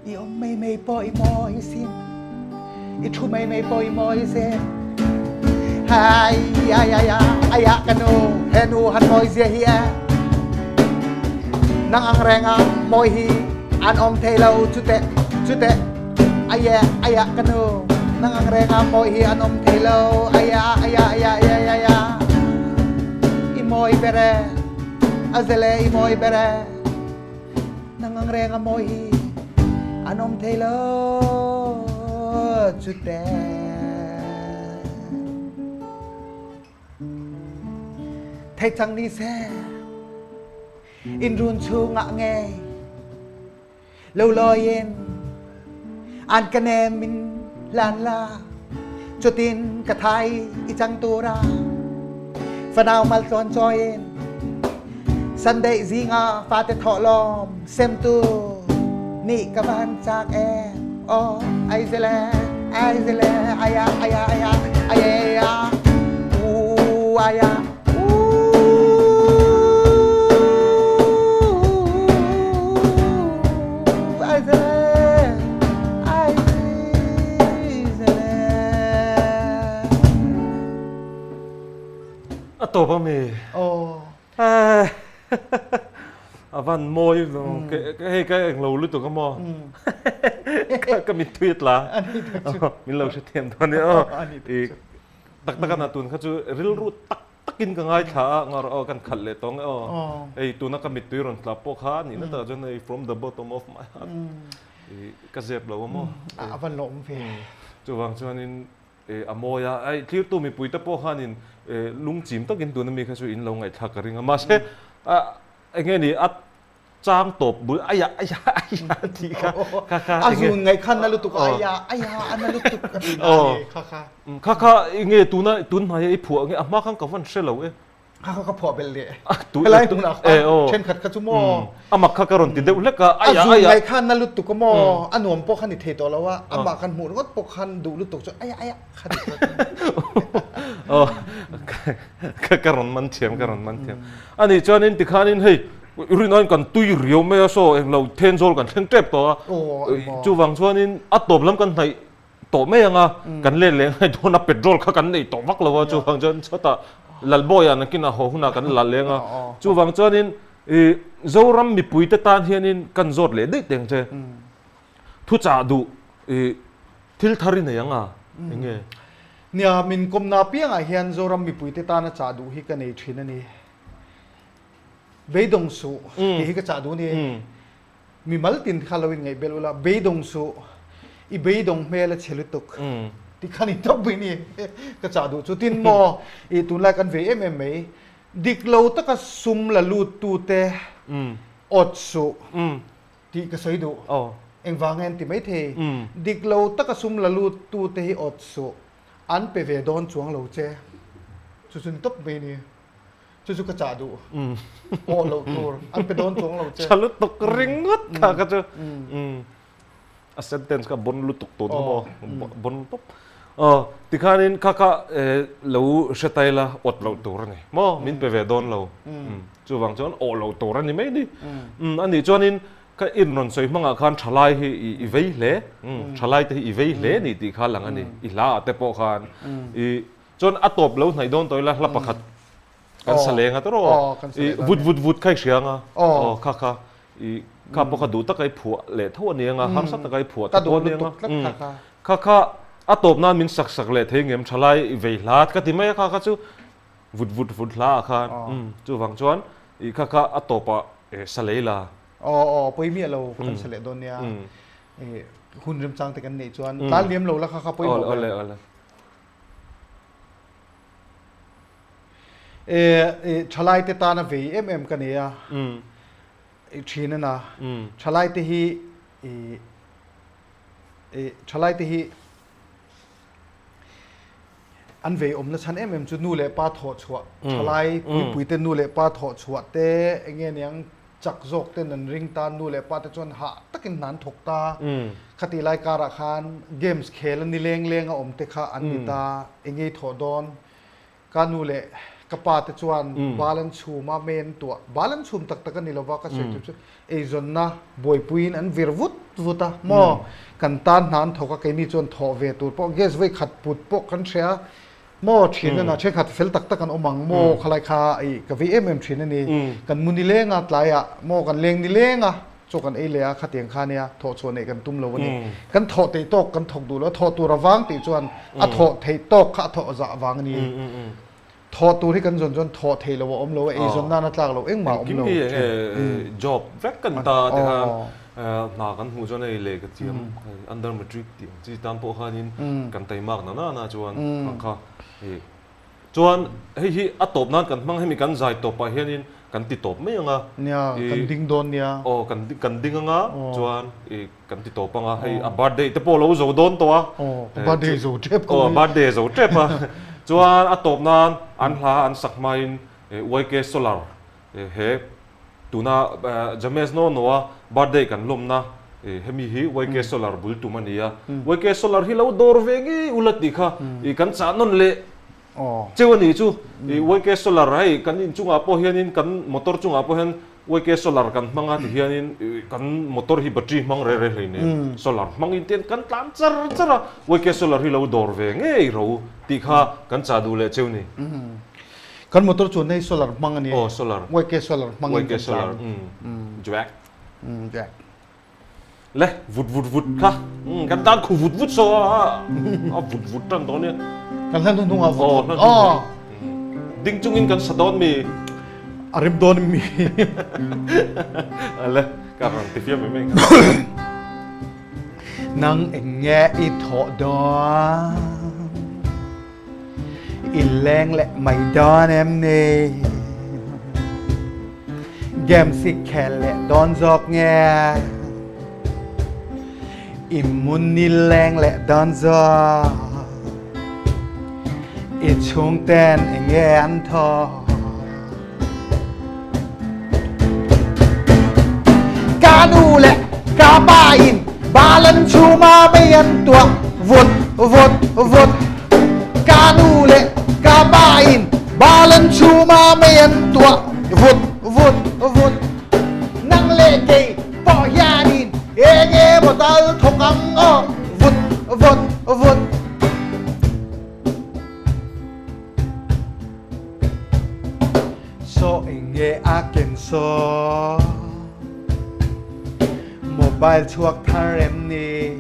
I awm mai mai pawh i mawi sin, i thu mai mai pawh i mawi sin. Hai ai ai ai ah ka nu, he nu han mawi zia hi e. Nang ang reng ah mawi hi an awm thei lo chute chute ai e ai ah ka nu, nang ang reng ah mawi hi an awm thei lo ai ah ai ah ai ah ai ai ai ah. I mawi ber e, a zele i mawi ber e. Nang ang reng a mawi hi an awm thei lo chute. Thei cang ni seh inn run chungah ngei lo loi in an ka nem in lan la cutin ka thai i cang tura fanau mal tlawn choi in Sunday zinga fate thawhlawm semtu nih ka va han chak em. Aw Aizele Aizele aya aya aya aya u aya A tawp a mi? Aw. A van mawi lo. Hei ka englo lutuk a maw? Ka mittui a tla. Min lo hrethiam dawn nia aw. Tak tak a na tun kha chu rilru tak takin ka ngaithla a, ngar aw kan khalh leh tawng e aw. Hei tuna ka mittui rawn tla pawh kha nihna takah chuan hei from the bottom of my heart ka zep lo a maw. A van lawm ve. Chuvang chuanin a mawi a, hei thlirtu mipui te pawh khanin lungchim takin tuna mi kha chu in lo ngaihthlak ka ring a, mahse eng nge ni a Chang tawp bul aya aya aya tih kha kha kha A zun ngaih khan na lutuk a aya aya a na lutuk a ti na a ni kha kha. Kha kha nge tuna tun hnaia i phuah nge a hma khan ka van hre lo e. Kha kha ka phuah belh leh. Helai hmunah khan thenkhat kha chu maw. Amak kha ka rawn ti deuh hlek a aya aya. A zun ngaih khan na lutuk a maw a nuam pawh kha ni thei tawh lo a amah khan hmuh ringawt pawh khan duh lutuk chu aya aya kha ti tawh. Aw ka rawn man thiam ka rawn man thiam. Ani chuanin tikhanin hei Rinain kan tui riau mai a saw englo Thenzawl kan thleng tep tawh a, chuvang chuanin a tawp lam kan hnaih tawh mai ang a, kan let leh ngai dawn a petrol kha kan nei tawh vak lo a, chuvang chuan chawtah Lalbawiah nakinah haw hunah kan la leng a, chuvang chuanin ih Zoram mipuite tan hianin kan zawt leh daih teng che, thuchah duh ih thil thar i nei ang a, eng nge? Nia, min kawmna apiangah hian Zoram mipuite tana chah duh hi ka nei thin a ni. Beidawng suh tih hi ka chah duh a ni. Mimal tin kha lo inngaih belh ula, beidawng suh, i beidawng hmel a chhe lutuk tih kha ni tawp mai ni ka chah duh chu. Tin maw, i tunlai kan vei em em mai, dik lo taka sum la lut tute awt suh tih ka sawi duh. Engvang nge an ti maithei, dik lo taka sum la lut tute hi awt suh, an pe ve dawn chuang lo che, chu chu ni tawp mai ni. Chu chu ka chah duh. Awh loh tur an pe dawn chuang lo che. Tha lutuk ringawt kha kha chu. A sentence kha bon lutuk tun kha maw? Bon tawp. Aw tikhanin kha kha lo hre tai la awt loh tur a ni maw? Min pe ve dawn lo. Chuvang chuan awh loh tur a ni mai ni. Anih chuanin ka in rawn sawi hmangah khan thalai hi i vei hle. Thalai te hi i vei hle ni tih kha lang a ni. I hla ah te pawh khan i Chuan a tawp lo hnaih dawn tawh ila hla pakhat kan sa leng a tawrh i vut vut vut kha i hria anga aw kha kha i kha pawh kha duh taka i phuah leh tho a ni anga harsa taka i phuah te pawh a ni anga kha kha a tawp nan min sak sak leh thei ngem thalai i vei hla ka ti mai a kha kha chu vut vut vut hla ah khan chuvang chuan i kha kha a tawpah sa lei la. Aw aw pawimiah lo kan sa leh dawn nia hun remchang te kan neih chuan tlan liam lo la kha kha pawimawh ber. Awle awle. Thalai te tana vei em em ka nei a, thin a na. Thalai te hi thalai te hi an vei awmna chhan em em chu nu leh pa thawh chhuah, thalai puipui te nu leh pa thawh chhuah te eng nge niang Chak zawk ten an ring ta, nu leh pa te chuan hah takin hna an thawk ta. Khatih lai karah khan games khel a ni leng leng a awm te kha an ni ta, engei thawh dawn. Ka nu leh ka pa te chuan bal an chhum a, mei an tuah. Bal an chhum tak tak a ni lova, ka sawi tur chu eizawnna buaipuiin an vir vut vut a, maw kan tan hna an thawk a, keini chuan thawh ve tur pawh gas vawi khat put pawh kan hria a, Maw thin a na thenkhat fel tak tak an awm ang maw khalai kha i ka vei em em thin a ni. Kan mu ni leng a tlaiah maw kan leng ni leng a chaw kan ei leh a khatiang kha nia thawh chhuah neih kan tum lo a ni. Kan thawh theih tawk kan thawk duh lo a thawh tur avang tih chuan a thawh theih tawk kha a thawh zah vang a ni. Thawh tur hi kan zawn chuan thawh theih loh a awm lo a eizawn nan a tlak loh engmah a awm lo. Engkim hi job vek kan ta te khan hna kan hmuh chuan hei lehkha thiam under matric tih ang chi tan pawh khanin kan taimak na na na chuan ang kha hei chuan hei hi a tawp nan kan hmang hemi kan zai tawpah hianin kan ti tawp mai anga nia kan ding dawn nia aw kan kan ding anga chuan i kan ti tawp anga hei a birthday te pawh lo zo dawn tawh a aw a birthday zo tep aw a birthday zo tep a chuan a tawp nan an hla an sak hmain YK Solar he. Tuna James Nono-a birthday kan lawmna hemi hi YK Solar bul tum a ni a. YK Solar hi lo dawr ve ngei ula tih kha kan chah nawn leh cheu a nih chu. YK Solar hei kan inchungah pawh hianin kan motor chungah pawh hian YK Solar kan hmang a ti hianin kan motor hi battery hmang reh reh hleinem solar hmangin te kan tlan char char a YK Solar hi lo dawr ve ngei ro tih kha kan chah duh leh cheu ni. Kan motor chuan hei solar hmang a ni. Aw solar. YK Solar hmangin kan tlan. YK Solar Jack. Jack. Le vut vut vut kha kan tan khu vut vut so a a vut vut tan dawn nia. Kan hlan hnung a vut vut. Aw. Ding chungin kan sa dawn mi. A rim dawn mi. Le ka ran ti fiam mai mai. Nang eng nge i thawh dawn? I leng leh mai dawn em ni? Games i khel leh dawn zawk nge? I mun i leng leh dawn zawk? I chhungten enge an thawh? Ka nu leh ka pa in balan chhuma mei an tuah vut vut vut. Ka nu leh ka pa in balan chhuma mei an tuah vut vut vut. Nang leh kei pawh hianin eng emaw tal thawk ang aw vut vut vut. Saw eng nge a ken saw? Mobile chhuak thar em ni?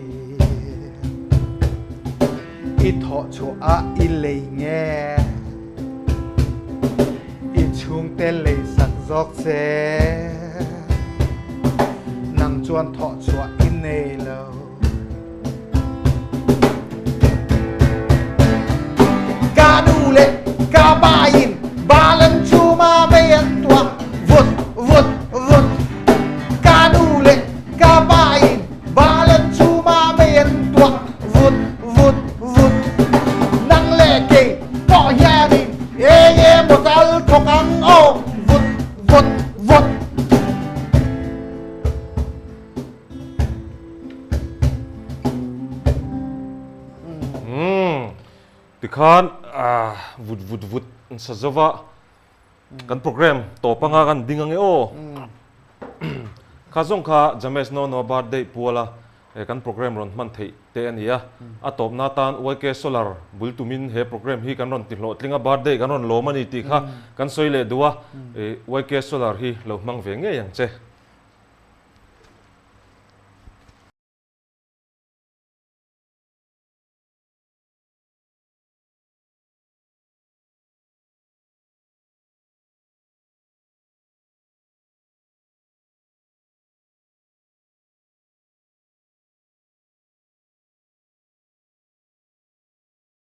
I thawh chhuah ah i lei nge? I chhungte lei sak zawk che? Nang chuan thawh chhuah i nei lo. Ka nu leh ka pa in balan chuma mei an tuah vut vut vut. Ka nu leh ka pa in balan chuma mei an tuah vut vut vut. Nang leh kei pawh hianin eng emaw tal thawk ang aw vut vut vut. Tikhan vut vut vut an sa zo va, kan program tawp anga kan ding ange aw. Kha zawng kha James Nono birthday puala kan program rawn hman theih te a ni a. A tawpna atan YK Solar bul tumin he program hi kan rawn ti hlawhtling a, birthday kan rawn lawm a ni tih kha kan sawi leh duh a, YK Solar hi lo hmang ve ngei ang che.